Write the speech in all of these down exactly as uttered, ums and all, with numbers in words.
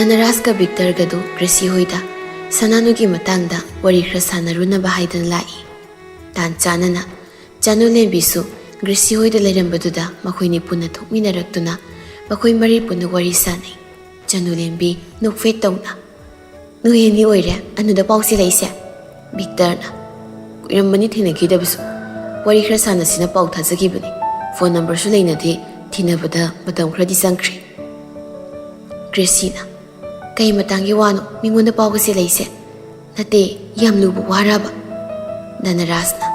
ꯙꯅꯔꯥꯖꯀ ꯚꯤꯛꯇꯔꯒꯗꯨ Gracie ꯍꯣꯏꯗ ꯁꯅꯥꯅꯨꯒꯤ ꯃꯇꯥꯡꯗ ꯋꯥꯔꯤ ꯈꯔ ꯁꯥꯟꯅꯔꯨꯅꯕ ꯍꯥꯏꯗꯅ ꯂꯥꯛꯏ꯫ ꯇꯥꯟ ꯆꯥꯅꯅ ꯆꯥꯅꯨ ꯂꯦꯝꯕꯤꯁꯨ ꯒ꯭ꯔꯦꯁꯤ ꯍꯣꯏꯗ ꯂꯩꯔꯝꯕꯗꯨꯗ ꯃꯈꯣꯏꯅꯤ ꯄꯨꯟꯅ ꯊꯣꯛꯃꯤꯟꯅꯔꯛꯇꯨꯅ ꯃꯈꯣꯏ ꯃꯔꯤ ꯄꯨꯟꯅ ꯋꯥꯔꯤ ꯁꯥꯟꯅꯩ꯫ ꯆꯥꯅꯨ ꯂꯦꯝꯕꯤ ꯅꯣꯛꯐꯦꯠ ꯇꯧꯅ, "ꯅꯣꯏ ꯑꯅꯤ ꯑꯣꯏꯔꯦ ꯑꯅꯨꯗ ꯄꯥꯎ ꯆꯦꯜꯂꯛꯏꯁꯦ?" ꯚꯤꯛꯇꯔꯅ, "ꯀꯨꯏꯔꯝꯕꯅꯤ ꯊꯦꯡꯅꯈꯤꯗꯕꯁꯨ꯫ ꯋꯥꯔꯤ ꯈꯔ ꯁꯥꯟꯅꯁꯤꯅ ꯄꯥꯎ ꯊꯥꯖꯈꯤꯕꯅꯤ꯫ ꯐꯣꯟ ꯅꯝꯕꯔꯁꯨ ꯂꯩꯅꯗꯦ, ꯊꯤꯅꯕꯗ ꯃꯇꯝ ꯈꯔꯗꯤ ꯆꯪꯈ꯭ꯔꯦ꯫" ꯒ꯭ꯔꯦꯁꯤꯅ, "ꯀꯩ ꯃꯇꯥꯡꯒꯤ ꯋꯥꯅꯣ ꯃꯤꯉꯣꯟꯗ ꯄꯥꯎꯒ ꯆꯦꯜꯂꯛꯏꯁꯦ? ꯅꯠꯇꯦ, ꯌꯥꯝ ꯂꯨꯕ ꯋꯥꯔꯕ?" ꯙꯅꯔꯥꯖꯅ,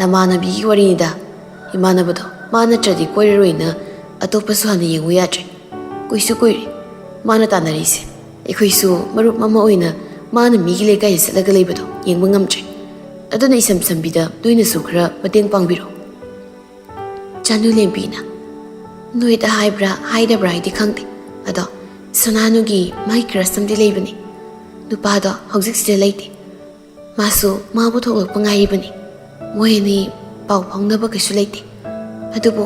"ꯅꯃꯥꯟꯅꯕꯤꯒꯤ ꯋꯥꯔꯤꯅꯤꯗ꯫ ꯏꯃꯥꯟꯅꯕꯗꯣ ꯃꯥ ꯅꯠꯇ꯭ꯔꯗꯤ ꯀꯣꯏꯔꯔꯣꯏꯅ ꯑꯇꯣꯞꯄꯁꯨ ꯍꯥꯟꯅ ꯌꯦꯡꯉꯨ ꯌꯥꯗ꯭ꯔꯦ꯫ ꯀꯨꯏꯁꯨ ꯀꯨꯏꯔꯦ ꯃꯥꯅ ꯇꯥꯟꯅꯔꯤꯁꯦ꯫ ꯑꯩꯈꯣꯏꯁꯨ ꯃꯔꯨꯞ ꯑꯃ ꯑꯣꯏꯅ ꯃꯥꯅ ꯃꯤꯒꯤ ꯂꯩꯀꯥꯏꯗ ꯆꯠꯂꯒ ꯂꯩꯕꯗꯣ ꯌꯦꯡꯕ ꯉꯝꯗ꯭ꯔꯦ꯫ ꯑꯗꯨꯅ ꯏꯁꯝ ꯁꯝꯕꯤꯗ ꯅꯣꯏꯅꯁꯨ ꯈꯔ ꯃꯇꯦꯡ ꯄꯥꯡꯕꯤꯔꯣ꯫" ꯆꯥꯅꯨ ꯂꯦꯝꯕꯤꯅ, "ꯅꯣꯏꯗ ꯍꯥꯏꯕ꯭ꯔꯥ ꯍꯥꯏꯗꯕ꯭ꯔꯥ ꯍꯥꯏꯗꯤ ꯈꯪꯗꯦ, ꯑꯗꯣ ꯁꯅꯥꯅꯨꯒꯤ ꯃꯥꯒꯤ ꯀ꯭ꯔꯁ ꯑꯃꯗꯤ ꯂꯩꯕꯅꯤ꯫ ꯅꯨꯄꯥꯗꯣ ꯍꯧꯖꯤꯛꯁꯤꯗ ꯂꯩꯇꯦ꯫ ꯃꯥꯁꯨ ꯃꯥꯕꯨ ꯊꯣꯛꯂꯛꯄ ꯉꯥꯏꯔꯤꯕꯅꯤ꯫ ꯃꯣꯏ ꯑꯅꯤ ꯄꯥꯎ ꯐꯥꯎꯅꯕ ꯀꯩꯁꯨ ꯂꯩꯇꯦ꯫ ꯑꯗꯨꯕꯨ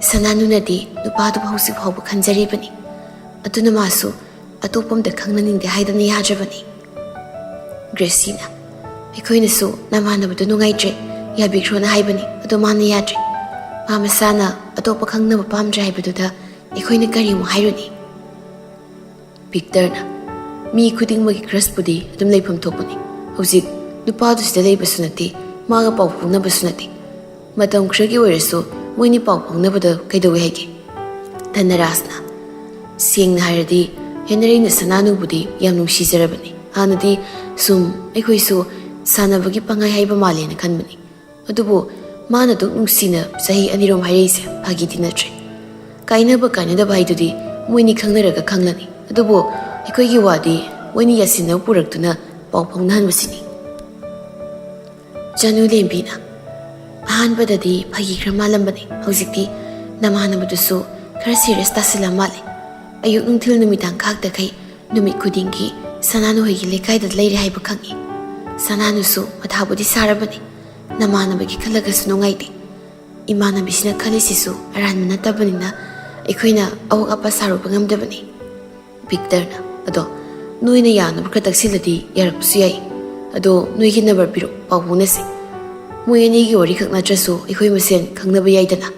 ꯁꯅꯥꯅꯨꯅꯗꯤ ꯅꯨꯄꯥꯗꯨꯕꯨ ꯍꯧꯖꯤꯛ ꯐꯥꯎꯕ ꯈꯟꯖꯔꯤꯕꯅꯤ꯫ ꯑꯗꯨꯅ ꯃꯥꯁꯨ ꯑꯇꯣꯞꯄ ꯑꯝꯇ ꯈꯪꯅꯅꯤꯡꯗꯦ ꯍꯥꯏꯗꯅ ꯌꯥꯗ꯭ꯔꯕꯅꯤ꯫" ꯒ꯭ꯔꯦꯁꯤꯅ, "ꯑꯩꯈꯣꯏꯅꯁꯨ ꯅꯃꯥꯟꯅꯕꯗꯨ ꯅꯨꯡꯉꯥꯏꯇ꯭ꯔꯦ, ꯌꯥꯕꯤꯈ꯭ꯔꯣꯅ ꯍꯥꯏꯕꯅꯤ, ꯑꯗꯣ ꯃꯥꯅ ꯌꯥꯗ꯭ꯔꯦ꯫ ꯃꯥ ꯃꯁꯥꯅ ꯑꯇꯣꯞꯄ ꯈꯪꯅꯕ ꯄꯥꯝꯗ꯭ꯔꯦ ꯍꯥꯏꯕꯗꯨꯗ ꯑꯩꯈꯣꯏꯅ ꯀꯔꯤ ꯑꯃꯨꯛ ꯍꯥꯏꯔꯨꯅꯤ?" ꯚꯤꯛꯇꯔꯅ, "ꯃꯤ ꯈꯨꯗꯤꯡꯃꯛꯀꯤ ꯀ꯭ꯔꯁꯄꯨꯗꯤ ꯑꯗꯨꯝ ꯂꯩꯐꯝ ꯊꯣꯛꯄꯅꯤ꯫ ꯍꯧꯖꯤꯛ ꯅꯨꯄꯥꯗꯨ ꯁꯤꯗ ꯂꯩꯕꯁꯨ ꯅꯠꯇꯦ, ꯃꯥꯒ ꯄꯥꯎ ꯐꯥꯎꯅꯕꯁꯨ ꯅꯠꯇꯦ꯫ ꯃꯇꯝ ꯈꯔꯒꯤ ꯑꯣꯏꯔꯁꯨ ꯃꯣꯏꯅꯤ ꯄꯥꯎ ꯐꯥꯎꯅꯕꯗ ꯀꯩꯗꯧꯋꯦ ꯍꯥꯏꯒꯦ?" ꯙꯅꯔꯥꯖꯅ, "ꯁꯦꯡꯅ ꯍꯥꯏꯔꯗꯤ ꯍꯦꯅꯔꯤꯅ ꯁꯅꯥꯅꯨꯕꯨꯗꯤ ꯌꯥꯝ ꯅꯨꯡꯁꯤꯖꯔꯕꯅꯤ꯫ ꯍꯥꯟꯅꯗꯤ ꯁꯨꯝ ꯑꯩꯈꯣꯏꯁꯨ ꯁꯥꯟꯅꯕꯒꯤ ꯄꯪꯍꯥꯏ ꯍꯥꯏꯕ ꯃꯥꯜꯂꯦꯅ ꯈꯟꯕꯅꯤ꯫ ꯑꯗꯨꯕꯨ ꯃꯥꯅ ꯑꯗꯨꯛ ꯅꯨꯡꯁꯤꯅ ꯆꯍꯤ ꯑꯅꯤꯔꯣꯝ ꯍꯥꯏꯔꯛꯏꯁꯦ ꯐꯥꯒꯤꯗꯤ ꯅꯠꯇ꯭ꯔꯦ꯫ ꯀꯥꯏꯅꯕ ꯀꯥꯏꯅꯗꯕ ꯍꯥꯏꯗꯨꯗꯤ ꯃꯣꯏꯅꯤ ꯈꯪꯅꯔꯒ ꯈꯪꯂꯅꯤ꯫ ꯑꯗꯨꯕꯨ ꯑꯩꯈꯣꯏꯒꯤ ꯋꯥꯗꯤ ꯃꯣꯏꯅꯤ ꯌꯥꯁꯤꯟꯅꯕ ꯄꯨꯔꯛꯇꯨꯅ ꯄꯥꯎ ꯐꯥꯎꯅꯍꯟꯕꯁꯤꯅꯤ꯫" ꯆꯅꯨ ꯂꯦꯝꯕꯤꯅ, "ꯑꯍꯥꯟꯕꯗꯗꯤ ꯐꯥꯒꯤ ꯈꯔ ꯃꯥꯜꯂꯝꯕꯅꯦ, ꯍꯧꯖꯤꯛꯇꯤ ꯅꯃꯥꯟꯅꯕꯗꯨꯁꯨ ꯈꯔ ꯁꯤꯔꯤꯌꯁ ꯇꯥꯁꯤꯜꯂ ꯃꯥꯜꯂꯦ꯫ ꯑꯌꯨꯛ ꯅꯨꯡꯊꯤꯜ ꯅꯨꯃꯤꯗꯥꯡ ꯈꯥꯛꯇꯈꯩ ꯅꯨꯃꯤꯠ ꯈꯨꯗꯤꯡꯒꯤ ꯁꯅꯥꯅꯨ ꯍꯣꯏꯒꯤ ꯂꯩꯀꯥꯏꯗ ꯂꯩꯔꯦ ꯍꯥꯏꯕ ꯈꯪꯉꯤ꯫ ꯁꯅꯥꯅꯨꯁꯨ ꯃꯊꯥꯕꯨꯗꯤ ꯁꯥꯔꯕꯅꯤ꯫ ꯅꯃꯥꯟꯅꯕꯒꯤ ꯈꯜꯂꯒꯁꯨ ꯅꯨꯡꯉꯥꯏꯇꯦ꯫ ꯏꯃꯥꯟꯅꯕꯤꯁꯤꯅ ꯈꯜꯂꯤꯁꯤꯁꯨ ꯑꯔꯥꯟꯕ ꯅꯠꯇꯕꯅꯤꯅ ꯑꯩꯈꯣꯏꯅ ꯑꯋꯥꯛ ꯑꯄꯥ ꯁꯥꯔꯨꯕ ꯉꯝꯗꯕꯅꯤ꯫" ꯚꯤꯛꯇꯔꯅ, ꯑꯗꯣ ꯅꯣꯏꯅ ꯌꯥꯅꯕ ꯈꯔ ꯇꯛꯁꯤꯜꯂꯗꯤ ꯌꯥꯔꯛꯄꯁꯨ ꯌꯥꯏ꯫ ꯑꯗꯣ ꯅꯣꯏꯒꯤ ꯅꯝꯕꯔ ꯄꯤꯔꯣ, ꯄꯥꯎ ꯐꯥꯎꯅꯁꯤ꯫ ꯃꯣꯏ ꯑꯅꯤꯒꯤ ꯋꯥꯔꯤ ꯈꯛ ꯅꯠꯇ꯭ꯔꯁꯨ ꯑꯩꯈꯣꯏ ꯃꯁꯦꯟ ꯈꯪꯅꯕ ꯌꯥꯏꯗꯅ꯫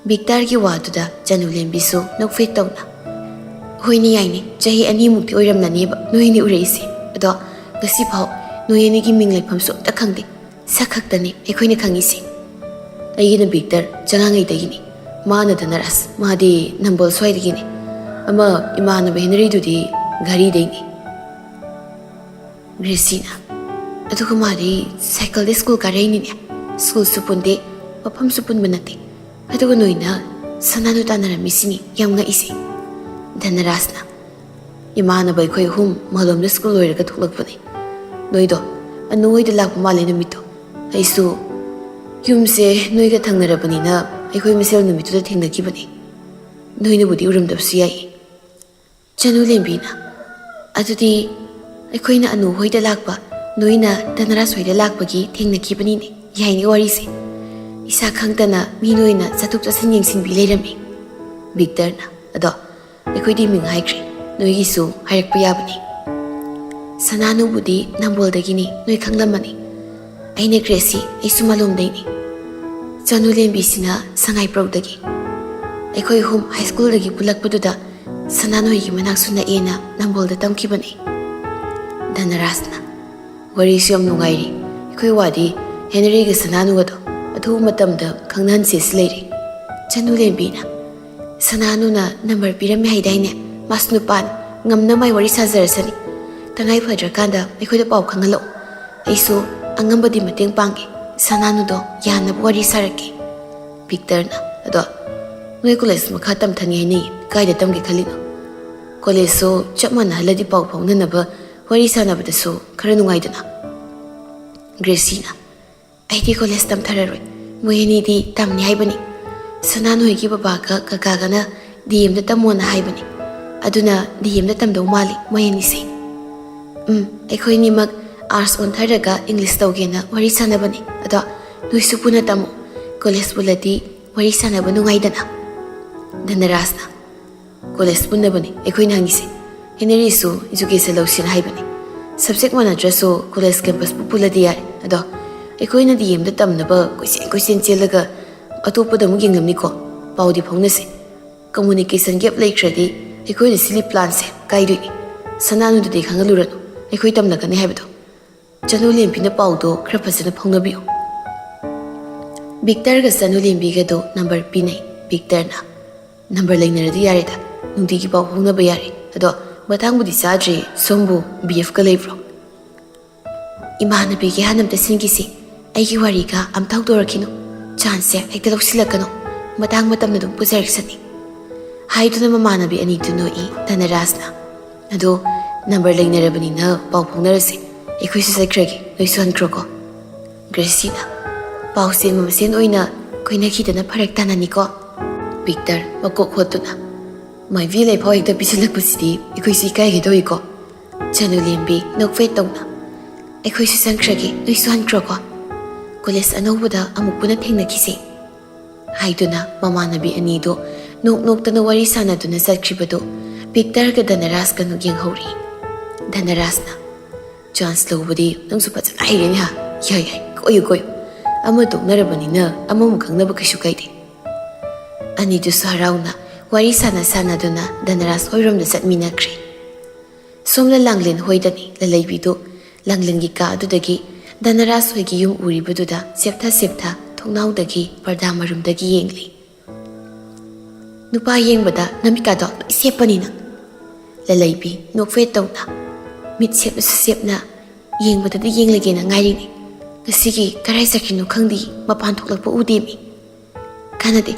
ꯕꯤꯛꯇꯔꯒꯤ ꯋꯥꯗꯨꯗ ꯆꯅꯨ ꯂꯦꯝꯕꯤꯁꯨ ꯅꯣꯛꯐꯦꯠ ꯇꯧꯅ, "ꯍꯣꯏꯅꯦ, ꯌꯥꯏꯅꯦ, ꯆꯍꯤ ꯑꯅꯤꯃꯨꯛꯇꯤ ꯑꯣꯏꯔꯝꯂꯅꯦꯕ ꯅꯣꯏ ꯑꯅꯤ ꯎꯔꯛꯏꯁꯦ꯫ ꯑꯗꯣ ꯉꯁꯤꯐꯥꯎ ꯅꯣꯏ ꯑꯅꯤꯒꯤ ꯃꯤꯡ ꯂꯩꯐꯝꯁꯨ ꯑꯝꯇ ꯈꯪꯗꯦ, ꯁꯛ ꯈꯛꯇꯅꯦ ꯑꯩꯈꯣꯏꯅ ꯈꯪꯉꯤꯁꯦ꯫ ꯑꯩꯒꯤꯅ ꯕꯤꯛꯇꯔ ꯆꯉꯥꯡꯉꯩꯗꯒꯤꯅꯤ, ꯃꯥꯅ ꯙꯅꯔꯥꯖ, ꯃꯥꯗꯤ ꯅꯝꯕꯣꯜ ꯁ꯭ꯋꯥꯏꯗꯒꯤꯅꯤ, ꯑꯃ ꯏꯃꯥꯟꯅꯕ ꯍꯦꯅꯔꯤꯗꯨꯗꯤ ꯘꯔꯤꯗꯩꯅꯤ꯫" ꯒ꯭ꯔꯦꯁꯤꯅ, "ꯑꯗꯨꯒ ꯃꯥꯗꯤ ꯁꯥꯏꯀꯜꯗ ꯁ꯭ꯀꯨꯜ ꯀꯥꯔꯛꯏꯅꯤꯅꯦ, ꯁ꯭ꯀꯨꯜꯁꯨ ꯄꯨꯟꯗꯦ, ꯃꯐꯝꯁꯨ ꯄꯨꯟꯕ ꯅꯠꯇꯦ, ꯑꯗꯨꯒ ꯅꯣꯏꯅ ꯁꯅꯥꯅꯨ ꯇꯥꯟꯅꯔꯝꯃꯤꯁꯤꯅꯤ ꯌꯥꯝ ꯉꯛꯏꯁꯦ꯫" ꯙꯅꯔꯥꯖꯅ, "ꯏꯃꯥꯟꯅꯕ ꯑꯩꯈꯣꯏ ꯑꯍꯨꯝ ꯃꯥꯂꯣꯝꯗ ꯁ꯭ꯀꯨꯜ ꯂꯣꯏꯔꯒ ꯊꯣꯛꯂꯛꯄꯅꯤ꯫ ꯅꯣꯏꯗꯣ ꯑꯅꯨ ꯍꯣꯏꯗ ꯂꯥꯛꯄ ꯃꯥꯜꯂꯦ ꯅꯨꯃꯤꯠꯇꯣ꯫ ꯑꯩꯁꯨ ꯌꯨꯝꯁꯦ ꯅꯣꯏꯒ ꯊꯪꯅꯔꯕꯅꯤꯅ ꯑꯩꯈꯣꯏ ꯃꯁꯦꯜ ꯅꯨꯃꯤꯠꯇꯨꯗ ꯊꯦꯡꯅꯈꯤꯕꯅꯤ꯫ ꯅꯣꯏꯅꯕꯨꯗꯤ ꯎꯔꯝꯗꯕꯁꯨ ꯌꯥꯏ꯫" ꯆꯅꯨ ꯂꯦꯝꯕꯤꯅ, "ꯑꯗꯨꯗꯤ ꯑꯩꯈꯣꯏꯅ ꯑꯅꯨ ꯍꯣꯏꯗ ꯂꯥꯛꯄ, ꯅꯣꯏꯅ ꯙꯅꯔꯥꯖ ꯍꯣꯏꯗ ꯂꯥꯛꯄꯒꯤ ꯊꯦꯡꯅꯈꯤꯕꯅꯤꯅꯦ꯫ ꯌꯥꯏꯅꯦ ꯋꯥꯔꯤꯁꯦ꯫ ꯏꯁꯥ ꯈꯪꯗꯅ ꯃꯤ ꯅꯣꯏꯅ ꯆꯠꯊꯣꯛ ꯆꯠꯁꯤꯟ ꯌꯦꯡꯁꯤꯟꯕꯤ ꯂꯩꯔꯝꯃꯤ꯫" ꯕꯤꯛꯇꯔꯅ, "ꯑꯗꯣ ꯑꯩꯈꯣꯏꯗꯤ ꯃꯤꯡ ꯍꯥꯏꯈ꯭ꯔꯦ, ꯅꯣꯏꯒꯤꯁꯨ ꯍꯥꯏꯔꯛꯄ ꯌꯥꯕꯅꯤ꯫ ꯁꯅꯥꯅꯨꯕꯨꯗꯤ ꯅꯝꯕꯣꯜꯗꯒꯤꯅꯤ, ꯅꯣꯏ ꯈꯪꯂꯝꯃꯅꯤ꯫ ꯑꯩꯅ ꯒ꯭ꯔꯦꯁꯤ, ꯑꯩꯁꯨ ꯃꯥꯂꯣꯝꯗꯩꯅꯤ꯫ ꯆꯅꯨ ꯂꯦꯝꯕꯤꯁꯤꯅ ꯁꯉꯥꯏꯄ꯭ꯔꯧꯗꯒꯤ꯫ ꯑꯩꯈꯣꯏ ꯑꯍꯨꯝ ꯍꯥꯏ ꯁ꯭ꯀꯨꯜꯗꯒꯤ ꯄꯨꯜꯂꯛꯄꯗꯨꯗ ꯁꯅꯥꯅꯨ ꯍꯣꯏꯒꯤ ꯃꯅꯥꯛꯁꯨ ꯅꯛꯑꯦꯅ ꯅꯝꯕꯣꯜꯗ ꯇꯝꯈꯤꯕꯅꯤ꯫" ꯙꯅꯔꯥꯖꯅ, "ꯋꯥꯔꯤꯁꯨ ꯌꯥꯝ ꯅꯨꯡꯉꯥꯏꯔꯤ꯫ ꯑꯩꯈꯣꯏ ꯋꯥꯗꯤ ꯍꯦꯅꯔꯤꯒ ꯁꯅꯥꯅꯨꯒꯗꯣ ꯑꯊꯨꯕ ꯃꯇꯝꯗ ꯈꯪꯅꯍꯟꯁꯦꯁꯤ ꯂꯩꯔꯤ꯫" ꯆꯅꯨ ꯂꯦꯝꯕꯤꯅ, "ꯁꯅꯥꯅꯨꯅ ꯅꯝꯕꯔ ꯄꯤꯔꯝꯃꯦ ꯍꯥꯏꯗꯥꯏꯅꯦ? ꯃꯥꯁꯨ ꯅꯨꯄꯥꯅꯤ, ꯉꯝꯅ ꯃꯥꯏ ꯋꯥꯔꯤ ꯁꯥꯖꯔꯁꯅꯤ꯫ ꯇꯉꯥꯏ ꯐꯗ꯭ꯔꯀꯥꯟꯗ ꯑꯩꯈꯣꯏꯗ ꯄꯥꯎ ꯈꯪꯍꯜꯂꯛꯑꯣ꯫ ꯑꯩꯁꯨ ꯑꯉꯝꯕꯗꯤ ꯃꯇꯦꯡ ꯄꯥꯡꯒꯦ, ꯁꯅꯥꯅꯨꯗꯣ ꯌꯥꯅꯕ ꯋꯥꯔꯤ ꯁꯥꯔꯛꯀꯦ꯫" ꯕꯤꯛꯇꯔꯅ, "ꯑꯗꯣ ꯅꯣꯏ ꯀꯣꯂꯦꯖ ꯃꯈꯥ ꯇꯝꯊꯅꯤ ꯍꯥꯏꯅꯩ, ꯀꯥꯏꯗ ꯇꯝꯒꯦ ꯈꯜꯂꯤꯅꯣ? ꯀꯣꯂꯦꯖꯁꯨ ꯆꯞ ꯃꯥꯟꯅꯍꯜꯂꯗꯤ ꯄꯥꯎ ꯐꯥꯎꯅꯅꯕ, ꯋꯥꯔꯤ ꯁꯥꯟꯅꯕꯗꯁꯨ ꯈꯔ ꯅꯨꯡꯉꯥꯏꯗꯅ꯫" ꯒ꯭ꯔꯦꯁꯤꯅ, "ꯑꯩꯗꯤ ꯀꯣꯂꯦꯖ ꯇꯝꯊꯔꯔꯣꯏ꯫ ꯃꯣꯏ ꯑꯅꯤꯗꯤ ꯇꯝꯅꯤ ꯍꯥꯏꯕꯅꯤ꯫ ꯁꯅꯥꯅꯨ ꯍꯣꯏꯒꯤ ꯕꯕꯥꯒ ꯀꯀꯥꯒꯅ ꯗꯤ ꯑꯦꯝꯗ ꯇꯝꯃꯣꯅ ꯍꯥꯏꯕꯅꯤ꯫ ꯑꯗꯨꯅ ꯗꯤ ꯑꯦꯝꯗ ꯇꯝꯗꯧ ꯃꯥꯜꯂꯤ ꯃꯣꯏ ꯑꯅꯤꯁꯦ꯫ ꯎꯝ, ꯑꯩꯈꯣꯏ ꯑꯅꯤꯃꯛ ꯑꯥꯔꯠꯁ ꯑꯣꯟꯊꯔꯒ ꯏꯪꯂꯤꯁ ꯇꯧꯒꯦꯅ ꯋꯥꯔꯤ ꯁꯥꯟꯅꯕꯅꯤ꯫ ꯑꯗꯣ ꯅꯣꯏꯁꯨ ꯄꯨꯟꯅ ꯇꯝꯃꯣ꯫ ꯀꯣꯂꯦꯖ ꯄꯨꯜꯂꯗꯤ ꯋꯥꯔꯤ ꯁꯥꯟꯅꯕ ꯅꯨꯡꯉꯥꯏꯗꯅ꯫" ꯙꯅꯔꯥꯖꯅ, "ꯀꯣꯂꯦꯖ ꯄꯨꯟꯅꯕꯅꯤ ꯑꯩꯈꯣꯏꯅ ꯍꯪꯉꯤꯁꯦ꯫ ꯍꯦꯅꯔꯤꯁꯨ education ꯂꯧꯁꯤꯅ ꯍꯥꯏꯕꯅꯤ꯫ Subject ꯃꯥꯟꯅꯗ꯭ꯔꯁꯨ college campus ꯄꯨ ꯄꯨꯜꯂꯗꯤ ꯌꯥꯔꯦ꯫ ꯑꯗꯣ ꯑꯩꯈꯣꯏꯅ D Mꯗ ꯇꯝꯅꯕ ꯀꯣꯏꯆꯦꯟ ꯀꯣꯏꯆꯦꯟ ꯆꯦꯜꯂꯒ ꯑꯇꯣꯞꯄꯗ ꯑꯃꯨꯛ ꯌꯦꯡꯂꯝꯅꯤꯀꯣ꯫ ꯄꯥꯎꯗꯤ ꯐꯥꯎꯅꯁꯦ꯫ Communication gap ꯂꯩꯈ꯭ꯔꯗꯤ ꯑꯩꯈꯣꯏꯅ ꯁꯤꯜꯂꯤ planꯁꯦ ꯀꯥꯏꯗꯣꯏꯅꯤ꯫ ꯁꯅꯥꯅꯨꯗꯗꯤ ꯈꯪꯍꯜꯂꯨꯔꯅꯨ ꯑꯩꯈꯣꯏ ꯇꯝꯅꯒꯅꯤ ꯍꯥꯏꯕꯗꯣ꯫ ꯆꯅꯨꯂꯦꯝꯕꯤꯅ ꯄꯥꯎꯗꯣ ꯈꯔ ꯐꯖꯅ ꯐꯥꯎꯅꯕꯤꯌꯨ꯫ ꯕꯤꯛꯇꯔꯒ ꯆꯅꯨꯂꯦꯝꯕꯤꯒꯗꯣ number ꯄꯤꯅꯩ꯫ ꯕꯤꯛꯇꯔꯅ, "Number ꯂꯩꯅꯔꯗꯤ ꯌꯥꯔꯦꯗ, ꯅꯨꯡꯇꯤꯒꯤ ꯄꯥꯎ ꯐꯥꯎꯅꯕ ꯌꯥꯔꯦ꯫ ꯑꯗꯣ ꯃꯇꯥꯡꯕꯨꯗꯤ ꯆꯥꯗ꯭ꯔꯤ, ꯁꯣꯝꯕꯨ B Fꯀ ꯂꯩꯕ꯭ꯔꯣ?" "ꯏꯃꯥꯟꯅꯕꯤꯒꯤ ꯍꯥꯟꯅ ꯑꯝꯇ ꯁꯤꯟꯈꯤꯁꯤ꯫ ꯑꯩꯒꯤ ꯋꯥꯔꯤꯒ ꯑꯝꯇ ꯍꯧꯗꯣꯔꯛꯈꯤꯅꯨ꯫ Chanceꯁꯦ ꯍꯦꯛꯇ ꯂꯧꯁꯤꯜꯂꯛꯀꯅꯨ꯫ ꯃꯇꯥꯡ ꯃꯇꯝꯅ ꯑꯗꯨꯝ ꯄꯨꯖꯔꯛꯁꯅꯤ" ꯍꯥꯏꯗꯨꯅ ꯃꯃꯥꯟꯅꯕꯤ ꯑꯅꯤꯗꯨ ꯅꯣꯛꯏ꯫ ꯙꯅꯔꯥꯖꯅ, "ꯑꯗꯣ number ꯂꯩꯅꯔꯕꯅꯤꯅ ꯄꯥꯎ ꯐꯥꯎꯅꯔꯁꯦ꯫ ꯑꯩꯈꯣꯏꯁꯨ ꯆꯠꯈ꯭ꯔꯒꯦ, ꯅꯣꯏꯁꯨ ꯍꯟꯈ꯭ꯔꯣꯀꯣ"꯫ ꯒ꯭ꯔꯦꯁꯤꯅ, "ꯄꯥꯎ ꯆꯦꯟꯕ ꯃꯁꯦꯟ ꯑꯣꯏꯅ ꯀꯣꯏꯅꯈꯤꯗꯅ ꯐꯔꯛ ꯇꯥꯅꯅꯤꯀꯣ"꯫ ꯕꯤꯛꯇꯔ ꯃꯀꯣꯛ ꯍꯣꯠꯇꯨꯅ, "ꯃꯥꯏꯕꯤ ꯂꯩꯐꯥꯎ ꯍꯦꯛꯇ ꯄꯤꯁꯤꯜꯂꯛꯄꯁꯤꯗꯤ ꯑꯩꯈꯣꯏꯁꯨ ꯏꯀꯥꯏꯒꯦ ꯇꯧꯏꯀꯣ"꯫ ꯆꯅꯨꯂꯦꯝꯕꯤ ꯅꯣꯛꯐꯦꯠ ꯇꯧꯅ, "ꯑꯩꯈꯣꯏꯁꯨ ꯆꯪꯈ꯭ꯔꯒꯦ, ꯅꯣꯏꯁꯨ ꯍꯟꯈ꯭ꯔꯣꯀꯣ꯫ College ꯑꯅꯧꯕꯗ ꯑꯃꯨꯛ ꯄꯨꯟꯅ ꯊꯦꯡꯅꯈꯤꯁꯦ" ꯍꯥꯏꯗꯨꯅ ꯃꯃꯥꯟꯅꯕꯤ ꯑꯅꯤꯗꯨ ꯅꯣꯛ ꯅꯣꯛꯇꯅ ꯋꯥꯔꯤ ꯁꯥꯟꯅꯗꯨꯅ ꯆꯠꯈꯤꯕꯗꯨ ꯕꯤꯛꯇꯔꯒ ꯙꯅꯔꯥꯖꯀ ꯅꯣꯛ ꯌꯦꯡꯍꯧꯔꯤ꯫ ꯙꯅꯔꯥꯖꯅ, "Chance ꯂꯧꯕꯗꯤ ꯅꯪꯁꯨ ꯐꯖꯅ ꯍꯩꯔꯦꯅꯦ ꯍꯥ? ꯌꯥꯏ ꯌꯥꯏ, ꯀꯣꯏꯌꯨ ꯀꯣꯏꯌꯨ꯫ ꯑꯃ ꯇꯣꯛꯅꯔꯕꯅꯤꯅ ꯑꯃꯃꯨꯛ ꯈꯪꯅꯕ ꯀꯩꯁꯨ ꯀꯥꯏꯗꯦ"꯫ ꯑꯅꯤꯗꯨꯁꯨ ꯍꯔꯥꯎꯅ ꯋꯥꯔꯤ ꯁꯥꯟꯅ ꯁꯥꯟꯅꯗꯨꯅ ꯙꯅꯔꯥꯖ ꯍꯣꯏꯔꯣꯝꯗ ꯆꯠꯃꯤꯟꯅꯈ꯭ꯔꯦ꯫ ꯁꯣꯝꯅ ꯂꯥꯡꯂꯦꯟ ꯍꯣꯏꯗꯅꯤ꯫ ꯂꯂꯩꯕꯤꯗꯨ ꯂꯥꯡꯂꯦꯟꯒꯤ ꯀꯥ ꯑꯗꯨꯗꯒꯤ ꯙꯅꯔꯥꯖ ꯍꯣꯏꯒꯤ ꯌꯨꯝ ꯎꯔꯤꯕꯗꯨꯗ ꯆꯦꯞꯊ ꯆꯦꯞꯊ ꯊꯣꯡꯅꯥꯎꯗꯒꯤ ꯄꯔꯗꯥ ꯃꯔꯨꯝꯗꯒꯤ ꯌꯦꯡꯂꯤ꯫ "ꯅꯨꯄꯥ ꯌꯦꯡꯕꯗ ꯅꯃꯤꯠꯀꯥꯗꯣ ꯂꯣꯏ ꯁꯦꯞꯄꯅꯤ ꯅꯪ"꯫ ꯂꯂꯩꯕꯤ ꯅꯣꯛꯐꯦꯠ ꯇꯧꯅ, "ꯃꯤꯠ ꯁꯦꯞꯅꯁꯨ ꯁꯦꯞꯅ ꯌꯦꯡꯕꯗꯗꯤ ꯌꯦꯡꯂꯒꯦꯅ ꯉꯥꯏꯔꯤꯅꯤ꯫ ꯉꯁꯤꯒꯤ ꯀꯔꯥꯏ ꯆꯠꯈ꯭ꯔꯤꯅꯣ ꯈꯪꯗꯦ, ꯃꯄꯥꯟ ꯊꯣꯛꯂꯛꯄ ꯎꯗꯦꯃꯤ꯫ ꯀꯥꯟꯅꯗꯦ,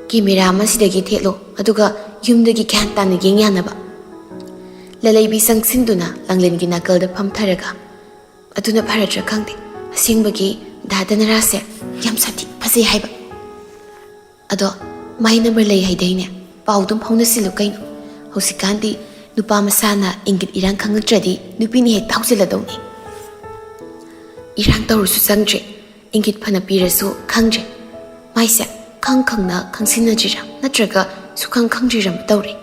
camera ꯑꯃ ꯁꯤꯗꯒꯤ ꯊꯦꯠꯂꯣ, ꯑꯗꯨꯒ ꯌꯨꯝꯗꯒꯤ ꯒ꯭ꯌꯥꯟ ꯇꯥꯅ ꯌꯦꯡ ꯌꯥꯅꯕ"꯫ ꯂꯂꯩꯕꯤ ꯆꯪꯁꯤꯟꯗꯨꯅ ꯂꯥꯡꯂꯦꯟꯒꯤ ꯅꯥꯀꯜꯗ ꯐꯝꯊꯔꯒ, "ꯑꯗꯨꯅ ꯐꯔꯗ꯭ꯔꯥ ꯈꯪꯗꯦ꯫ ꯑꯁꯦꯡꯕꯒꯤ ꯗꯥ ꯙꯅꯔꯥꯖꯁꯦ ꯌꯥꯝ ꯁꯥꯊꯤ ꯐꯖꯩ ꯍꯥꯏꯕ꯫ ꯑꯗꯣ ꯃꯥꯏ number ꯂꯩ ꯍꯥꯏꯗꯥꯏꯅꯦ? ꯄꯥꯎ ꯑꯗꯨꯝ ꯐꯥꯎꯅꯁꯤꯜꯂꯨ ꯀꯩꯅꯣ꯫ ꯍꯧꯖꯤꯛꯀꯥꯟꯗꯤ ꯅꯨꯄꯥ ꯃꯁꯥꯅ ꯏꯪꯒꯤꯠ ꯏꯔꯥꯡ ꯈꯪꯉꯛꯇ꯭ꯔꯗꯤ ꯅꯨꯄꯤꯅ ꯍꯦꯛꯇ ꯍꯧꯖꯤꯜꯂꯗꯧꯅꯤ"꯫ "ꯏꯔꯥꯡ ꯇꯧꯔꯁꯨ ꯆꯪꯗ꯭ꯔꯦ, ꯏꯪꯒꯤꯠ ꯐꯅ ꯄꯤꯔꯁꯨ ꯈꯪꯗ꯭ꯔꯦ꯫ ꯃꯥꯏꯁꯦ ꯈꯪ ꯈꯪꯅ ꯈꯪꯁꯤꯟꯅꯗ꯭ꯔꯤꯔꯥ ꯅꯠꯇ꯭ꯔꯒ ꯁꯨꯈꯪ ꯈꯪꯗ꯭ꯔꯤꯔꯥ ꯑꯃ ꯇꯧꯔꯦ"꯫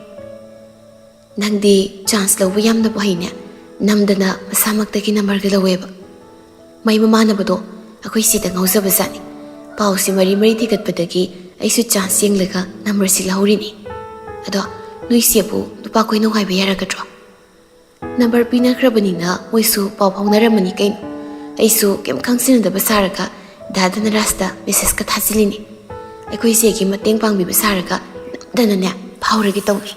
ꯅꯪꯗꯤ ꯆꯥꯟꯁ ꯂꯧꯕ ꯌꯥꯝꯅꯕꯨ ꯍꯩꯅꯦ꯫ ꯅꯝꯗꯅ ꯃꯁꯥꯃꯛꯇꯒꯤ ꯅꯝꯕꯔꯒ ꯂꯧꯋꯦꯕ꯫ ꯃꯩ ꯃꯃꯥꯟꯅꯕꯗꯣ ꯑꯩꯈꯣꯏ ꯁꯤꯗ ꯉꯥꯎꯖꯕ ꯖꯥꯠꯅꯤ꯫ ꯄꯥꯎꯁꯤ ꯃꯔꯤ ꯃꯔꯤ ꯊꯤꯒꯠꯄꯗꯒꯤ ꯑꯩꯁꯨ ꯆꯥꯟꯁ ꯌꯦꯡꯂꯒ ꯅꯝꯕꯔꯁꯤ ꯂꯧꯍꯧꯔꯤꯅꯤ꯫ ꯑꯗꯣ ꯅꯣꯏ ꯁꯤꯕꯨ ꯅꯨꯄꯥ ꯀꯣꯏꯅꯧ ꯍꯥꯏꯕ ꯌꯥꯔꯒꯗ꯭ꯔꯣ? ꯅꯝꯕꯔ ꯄꯤꯅꯈ꯭ꯔꯕꯅꯤꯅ ꯃꯣꯏꯁꯨ ꯄꯥꯎ ꯐꯥꯎꯅꯔꯝꯃꯅꯤ ꯀꯩꯅꯣ꯫ ꯑꯩꯁꯨ ꯀꯩꯝ ꯈꯪꯖꯤꯟꯅꯗꯕ ꯁꯥꯔꯒ ꯗꯥ ꯙꯅꯔꯥꯖꯇ ꯃꯦꯁꯦꯖꯀ ꯊꯥꯖꯤꯜꯂꯤꯅꯤ꯫ ꯑꯩꯈꯣꯏ ꯆꯦꯒꯤ ꯃꯇꯦꯡ ꯄꯥꯡꯕꯤꯕ ꯁꯥꯔꯒ ꯅꯝꯗꯅꯅꯦ ꯐꯥꯎꯔꯒꯦ ꯇꯧꯅꯤ꯫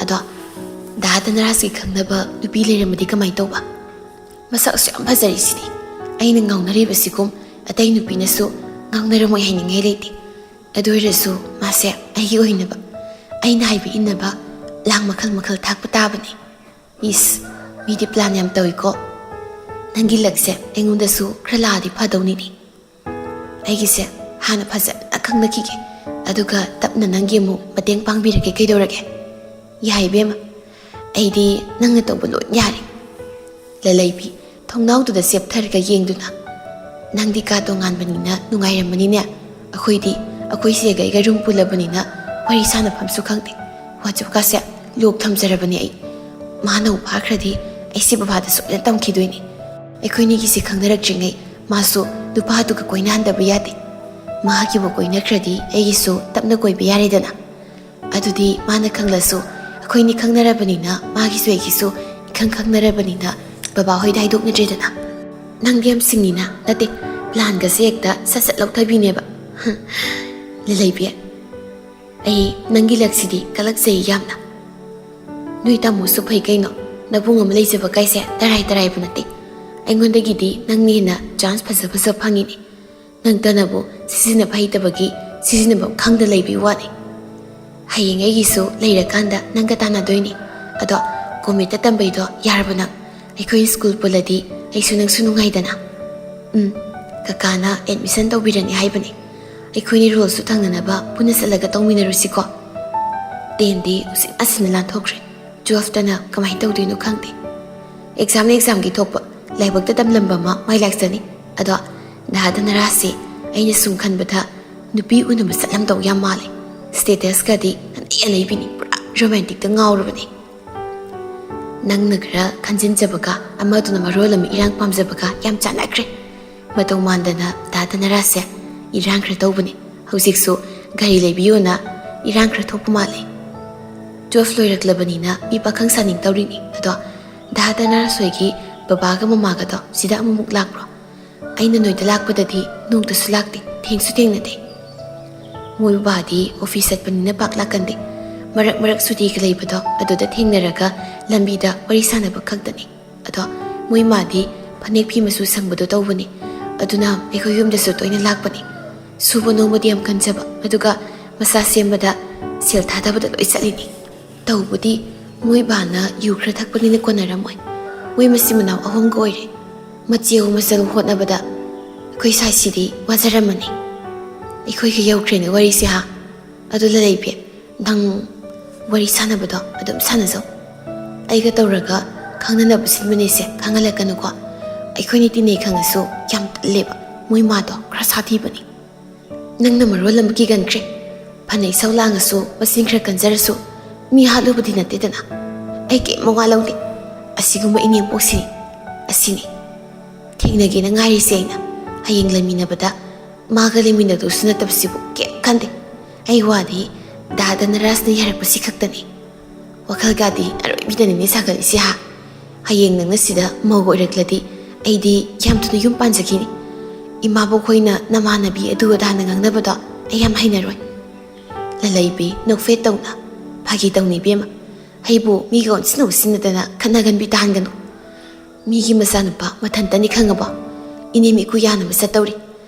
ꯑꯗꯣ ꯗꯥ ꯙꯅꯔꯥꯖꯀꯤ ꯈꯪꯅꯕ ꯅꯨꯄꯤ ꯂꯩꯔꯝꯃꯗꯤ ꯀꯃꯥꯏꯅ ꯇꯧꯕ? ꯃꯁꯛꯁꯨ ꯌꯥꯝ ꯐꯖꯔꯤꯁꯤꯗꯤ꯫ ꯑꯩꯅ ꯉꯥꯎꯅꯔꯤꯕꯁꯤꯒꯨꯝ ꯑꯇꯩ ꯅꯨꯄꯤꯅꯁꯨ ꯉꯥꯎꯅꯔꯝꯃꯣꯏ ꯍꯥꯏꯅꯤꯡꯉꯥꯏ ꯂꯩꯇꯦ꯫ ꯑꯗꯨ ꯑꯣꯏꯔꯁꯨ ꯃꯥꯁꯦ ꯑꯩꯒꯤ ꯑꯣꯏꯅꯕ, ꯑꯩꯅ ꯍꯥꯏꯕ ꯏꯟꯅꯕ ꯂꯥꯡ ꯃꯈꯜ ꯃꯈꯜ ꯊꯥꯛꯄ ꯇꯥꯕꯅꯤ꯫ ꯏꯁ, ꯃꯤꯗꯤ ꯄ꯭ꯂꯥꯟ ꯌꯥꯝ ꯇꯧꯏꯀꯣ꯫ ꯅꯪꯒꯤ ꯂꯛꯁꯦ ꯑꯩꯉꯣꯟꯗꯁꯨ ꯈꯔ ꯂꯥꯛꯑꯗꯤ ꯐꯗꯧꯅꯤꯅꯦ꯫ ꯑꯩꯒꯤꯁꯦ ꯍꯥꯟꯅ ꯐꯖꯅ ꯈꯪꯅꯈꯤꯒꯦ, ꯑꯗꯨꯒ ꯇꯞꯅ ꯅꯪꯒꯤ ꯑꯃꯨꯛ ꯃꯇꯦꯡ ꯄꯥꯡꯕꯤꯔꯒꯦ꯫ ꯀꯩꯗꯧꯔꯒꯦ? ꯌꯥꯏ ꯏꯕꯦꯝꯃ, ꯑꯩꯗꯤ ꯅꯪꯅ ꯇꯧꯕ ꯂꯣꯏ ꯌꯥꯔꯦ꯫ ꯂꯂꯩꯕꯤ ꯊꯣꯡꯅꯥꯎꯗꯨꯗ ꯆꯦꯞꯊꯔꯒ ꯌꯦꯡꯗꯨꯅ, "ꯅꯪꯗꯤ ꯀꯥ ꯇꯣꯉꯥꯟꯕꯅꯤꯅ ꯅꯨꯡꯉꯥꯏꯔꯝꯃꯅꯤꯅꯦ꯫ ꯑꯩꯈꯣꯏꯗꯤ ꯑꯩꯈꯣꯏ ꯆꯦꯒ ꯑꯩꯒ ꯔꯨꯝ ꯄꯨꯜꯂꯕꯅꯤꯅ ꯋꯥꯔꯤ ꯁꯥꯟꯅꯐꯝꯁꯨ ꯈꯪꯗꯦ꯫ WhatsApp ꯀꯥꯁꯦ ꯂꯣꯛ ꯊꯝꯖꯔꯕꯅꯦ ꯑꯩ꯫ ꯃꯥꯅ ꯎ ꯐꯥꯈ꯭ꯔꯗꯤ ꯑꯩꯁꯦ ꯕꯕꯥꯗ ꯁꯣꯏꯗꯅ ꯇꯝꯈꯤꯗꯣꯏꯅꯤ꯫ ꯑꯩꯈꯣꯏꯅꯤꯒꯤꯁꯦ ꯈꯪꯅꯔꯛꯇ꯭ꯔꯤꯉꯩ ꯃꯥꯁꯨ ꯅꯨꯄꯥꯗꯨꯒ ꯀꯣꯏꯅꯍꯟꯗꯕ ꯌꯥꯗꯦ꯫ ꯃꯥꯒꯤꯕꯨ ꯀꯣꯏꯅꯈ꯭ꯔꯗꯤ ꯑꯩꯒꯤꯁꯨ ꯇꯞꯅ ꯀꯣꯏꯕ ꯌꯥꯔꯦꯗꯅ꯫ ꯑꯗꯨꯗꯤ ꯃꯥꯅ ꯈꯪꯂꯁꯨ ꯑꯩꯈꯣꯏꯅꯤ ꯈꯪꯅꯔꯕꯅꯤꯅ, ꯃꯥꯒꯤꯁꯨ ꯑꯩꯒꯤꯁꯨ ꯏꯈꯪ ꯈꯪꯅꯔꯕꯅꯤꯅ ꯕꯕꯥ ꯍꯣꯏꯗ ꯍꯥꯏꯗꯣꯛꯅꯗ꯭ꯔꯦꯗꯅ꯫ ꯅꯪꯗꯤ ꯌꯥꯝ ꯁꯤꯡꯉꯤꯅ, ꯅꯠꯇꯦ, ꯄ꯭ꯂꯥꯟꯒꯁꯦ ꯍꯦꯛꯇ ꯁꯠ ꯁꯠ ꯂꯧꯊꯕꯤꯅꯦꯕ꯫ ꯂꯂꯩꯕꯤ, ꯑꯩ ꯅꯪꯒꯤ ꯂꯛꯁꯤꯗꯤ ꯀꯂꯛꯆꯩ ꯌꯥꯝꯅ꯫ ꯅꯣꯏ ꯇꯥꯃꯣꯁꯨ ꯐꯩ ꯀꯩꯅꯣ, ꯅꯕꯨꯡ ꯑꯃ ꯂꯩꯖꯕ ꯀꯥꯏꯁꯦ ꯇꯔꯥꯏ ꯇꯔꯥꯏꯕ ꯅꯠꯇꯦ꯫ ꯑꯩꯉꯣꯟꯗꯒꯤꯗꯤ ꯅꯪꯅ ꯍꯦꯟꯅ ꯆꯥꯟꯁ ꯐꯖ ꯐꯖ ꯐꯪꯉꯤꯅꯦ꯫ ꯅꯪꯇꯅꯕꯨ ꯁꯤꯖꯤꯟꯅꯕ ꯍꯩꯇꯕꯒꯤ ꯁꯤꯖꯤꯟꯅꯐꯝ ꯈꯪꯗ ꯂꯩꯕꯒꯤ ꯋꯥꯅꯤ꯫ ꯍꯌꯦꯡ ꯑꯩꯒꯤꯁꯨ ꯂꯩꯔꯀꯥꯟꯗ ꯅꯪꯒ ꯇꯥꯟꯅꯗꯣꯏꯅꯤ꯫ ꯑꯗꯣ ꯀꯣꯃꯦꯠꯇ ꯇꯝꯕꯩꯗꯣ ꯌꯥꯔꯕ ꯅꯪ? ꯑꯩꯈꯣꯏ ꯁ꯭ꯀꯨꯜ ꯄꯨꯜꯂꯗꯤ ꯑꯩꯁꯨ ꯅꯪꯁꯨ ꯅꯨꯡꯉꯥꯏꯗꯅ꯫ ꯎꯝ, ꯀꯀꯥꯅ ꯑꯦꯗꯃꯤꯁꯟ ꯇꯧꯕꯤꯔꯅꯤ ꯍꯥꯏꯕꯅꯤ꯫ ꯑꯩꯈꯣꯏꯅꯤ ꯔꯣꯜꯁꯨ ꯊꯪꯅꯅꯕ ꯄꯨꯟꯅ ꯆꯠꯂꯒ ꯇꯧꯃꯤꯟꯅꯔꯨꯁꯤꯀꯣ꯫ ꯇꯦꯟꯗꯤ ꯎꯆꯤꯟ ꯅꯥꯆꯤꯟꯅ ꯂꯥꯟꯊꯣꯛꯈ꯭ꯔꯦ꯫ ꯇꯨꯋꯦꯜꯐꯇꯅ ꯀꯃꯥꯏꯅ ꯇꯧꯗꯣꯏꯅꯣ ꯈꯪꯗꯦ꯫ ꯑꯦꯛꯖꯥꯝꯅ ꯑꯦꯛꯖꯥꯝꯒꯤ ꯊꯣꯛꯄ, ꯂꯥꯏꯕꯛꯇ ꯇꯝꯂꯝꯕ ꯑꯃ ꯃꯥꯏ ꯂꯥꯛꯆꯅꯤ꯫ ꯑꯗꯣ ꯗꯥ ꯙꯅꯔꯥꯖꯁꯦ ꯑꯩꯅ ꯁꯨꯝ ꯈꯟꯕꯗ ꯅꯨꯄꯤ ꯎꯅꯕ ꯆꯠꯂꯝꯗꯧ ꯌꯥꯝ ꯃꯥꯜꯂꯦ꯫ ꯁ꯭ꯇꯦꯇꯁꯀꯗꯤ ꯅꯟꯗꯤ ꯑꯅꯩꯕꯤꯅꯤ ꯄꯨꯔꯥ꯫ ꯔꯣꯃꯥꯟꯇꯤꯛꯇ ꯉꯥꯎꯔꯕꯅꯤ꯫ ꯅꯪꯅ ꯈꯔ ꯈꯟꯖꯤꯟꯖꯕꯒ ꯑꯃꯗꯨꯅ ꯃꯔꯣꯜ ꯑꯃ ꯏꯔꯥꯡ ꯄꯥꯝꯖꯕꯒ ꯌꯥꯝ ꯆꯥꯟꯅꯈ꯭ꯔꯦ꯫ ꯃꯇꯧ ꯃꯥꯟꯗꯅ ꯗꯥ ꯙꯅꯔꯥꯖꯁꯦ ꯏꯔꯥꯡ ꯈꯔ ꯇꯧꯕꯅꯤ꯫ ꯍꯧꯖꯤꯛꯁꯨ ꯒꯥꯔꯤ ꯂꯩꯕꯤꯌꯣꯅ ꯏꯔꯥꯡ ꯈꯔ ꯊꯣꯛꯄ ꯃꯥꯜꯂꯤ꯫ ꯇꯨꯋꯦꯜꯐ ꯂꯣꯏꯔꯛꯂꯕꯅꯤꯅ ꯃꯤ ꯄꯥꯈꯪ ꯁꯥꯅꯤꯡ ꯇꯧꯔꯤꯅꯤ꯫ ꯑꯗꯣ ꯗꯥ ꯙꯅꯔꯥꯖ ꯍꯣꯏꯒꯤ ꯕꯕꯥꯒ ꯃꯃꯥꯒꯗꯣ ꯁꯤꯗ ꯑꯃꯨꯛꯃꯨꯛ ꯂꯥꯛꯄ꯭ꯔꯣ? ꯑꯩꯅ ꯅꯣꯏꯗ ꯂꯥꯛꯄꯗꯗꯤ ꯅꯣꯡꯇꯁꯨ ꯂꯥꯛꯇꯦ, ꯊꯦꯡꯁꯨ ꯊꯦꯡꯅꯗꯦ꯫ ꯃꯣꯏ ꯕꯕꯥꯗꯤ ꯑꯣꯐꯤꯁ ꯆꯠꯄꯅꯤꯅ ꯄꯥꯛ ꯂꯥꯛꯀꯟꯗꯦ꯫ ꯃꯔꯛ ꯃꯔꯛ ꯁꯨꯇꯤꯒ ꯂꯩꯕꯗꯣ ꯑꯗꯨꯗ ꯊꯦꯡꯅꯔꯒ ꯂꯝꯕꯤꯗ ꯋꯥꯔꯤ ꯁꯥꯟꯅꯕ ꯈꯛꯇꯅꯤ꯫ ꯑꯗꯣ ꯃꯣꯏ ꯃꯥꯗꯤ ꯐꯅꯦꯛ ꯐꯤ ꯃꯆꯨ ꯁꯪꯕꯗꯣ ꯇꯧꯕꯅꯤ꯫ ꯑꯗꯨꯅ ꯑꯩꯈꯣꯏ ꯌꯨꯝꯗꯁꯨ ꯇꯣꯏꯅ ꯂꯥꯛꯄꯅꯤ꯫ ꯁꯨꯕ ꯅꯣꯝꯕꯗꯤ ꯌꯥꯝ ꯀꯟꯖꯕ, ꯑꯗꯨꯒ ꯃꯆꯥ ꯁꯦꯝꯕꯗ ꯁꯦꯜ ꯊꯥꯗꯕꯗ ꯂꯣꯏ ꯆꯠꯂꯤꯅꯤ꯫ ꯇꯧꯕꯗꯤ ꯃꯣꯏ ꯕꯥꯅ ꯌꯨ ꯈꯔ ꯊꯛꯄꯅꯤꯅ ꯀꯣꯟꯅꯔꯝꯃꯣꯏ꯫ ꯃꯣꯏ ꯃꯆꯤꯟ ꯃꯅꯥꯎ ꯑꯍꯨꯝꯒ ꯑꯣꯏꯔꯦ꯫ ꯃꯆꯦ ꯍꯣ ꯃꯆꯜ ꯍꯣꯠꯅꯕꯗ ꯑꯩꯈꯣꯏ ꯁꯥꯏꯁꯤꯗꯤ ꯋꯥꯖꯔꯝꯃꯅꯤ꯫ ꯑꯩꯈꯣꯏꯒ ꯌꯧꯈ꯭ꯔꯦꯅꯦ ꯋꯥꯔꯤꯁꯦ, ꯍꯥ? ꯑꯗꯨ ꯂꯂꯩꯕꯤ, ꯅꯪ ꯋꯥꯔꯤ ꯁꯥꯟꯅꯕꯗꯣ ꯑꯗꯨꯝ ꯁꯥꯟꯅꯖꯧ꯫ ꯑꯩꯒ ꯇꯧꯔꯒ ꯈꯪꯅꯅꯕ ꯁꯤꯟꯕꯅꯦꯁꯦ ꯈꯪꯍꯜꯂꯛꯀꯅꯨꯀꯣ꯫ ꯑꯩꯈꯣꯏꯅꯤ ꯇꯤꯟꯅꯩ ꯈꯪꯉꯁꯨ ꯌꯥꯝ ꯇꯜꯂꯦꯕ꯫ ꯃꯣꯏ ꯃꯥꯗꯣ ꯈꯔ ꯁꯥꯊꯤꯕꯅꯤ꯫ ꯅꯪꯅ ꯃꯔꯣꯜ ꯑꯃ ꯀꯤꯒꯟꯈ꯭ꯔꯦ꯫ ꯐꯅ ꯏꯁꯧ ꯂꯥꯡꯉꯁꯨ, ꯃꯆꯤꯟ ꯈꯔ ꯀꯟꯖꯔꯁꯨ, ꯃꯤ ꯍꯥꯠꯂꯨꯕꯗꯤ ꯅꯠꯇꯦꯗꯅ꯫ ꯑꯩ ꯀꯩꯝ ꯃꯋꯥ ꯂꯧꯗꯦ꯫ ꯑꯁꯤꯒꯨꯝꯕ ꯏꯅꯦꯝꯄꯣꯛꯁꯤꯅꯤ꯫ ꯑꯁꯤꯅꯤ ꯊꯦꯡꯅꯒꯦꯅ ꯉꯥꯏꯔꯤꯁꯦ ꯑꯩꯅ꯫ ꯍꯌꯦꯡ ꯂꯩꯃꯤꯟꯅꯕꯗ ꯃꯥꯒ ꯂꯩꯃꯤꯟꯅꯗꯧꯁꯨ ꯅꯠꯇꯕꯁꯤꯕꯨ ꯀꯩꯝ ꯈꯟꯗꯦ꯫ ꯑꯩ ꯋꯥꯗꯤ ꯗꯥ ꯙꯅꯔꯥꯖꯅ ꯌꯥꯔꯛꯄꯁꯤ ꯈꯛꯇꯅꯤ꯫ ꯋꯥꯈꯜꯒꯗꯤ ꯑꯔꯣꯏꯕꯤꯗꯅꯤꯅꯦ ꯁꯥꯒꯠꯂꯤꯁꯤ, ꯍꯥ? ꯍꯌꯦꯡ ꯅꯪꯅ ꯁꯤꯗ ꯃꯧ ꯑꯣꯏꯔꯛꯂꯗꯤ ꯑꯩꯗꯤ ꯌꯥꯝ ꯊꯨꯅ ꯌꯨꯝ ꯄꯥꯟꯖꯈꯤꯅꯤ꯫ ꯏꯃꯥꯕꯣꯛ ꯈꯣꯏꯅ ꯅꯃꯥꯟꯅꯕꯤ ꯑꯗꯨ ꯑꯗꯥꯅ ꯉꯥꯡꯅꯕꯗꯣ ꯑꯩ ꯌꯥꯝ ꯍꯩꯅꯔꯣꯏ꯫ ꯂꯂꯩꯕꯤ ꯅꯣꯛꯐꯦꯠ ꯇꯧꯅ, ꯐꯥꯒꯤ ꯇꯧꯅꯤ ꯏꯕꯦꯝꯃ꯫ ꯑꯩꯕꯨ ꯃꯤꯒ ꯑꯣꯟꯁꯤꯟꯅ ꯑꯣꯟꯁꯤꯟꯅꯗꯅ ꯈꯠꯅꯒꯟꯕꯤ ꯇꯥꯍꯟꯒꯅꯨ꯫ ꯃꯤꯒꯤ ꯃꯆꯥꯅꯨꯄꯥ ꯃꯊꯟꯇꯅꯤ ꯈꯪꯉꯕꯣ? ꯏꯅꯦꯝ ꯏꯀꯨ ꯌꯥꯅꯕ ꯆꯠꯇꯧꯔꯤ꯫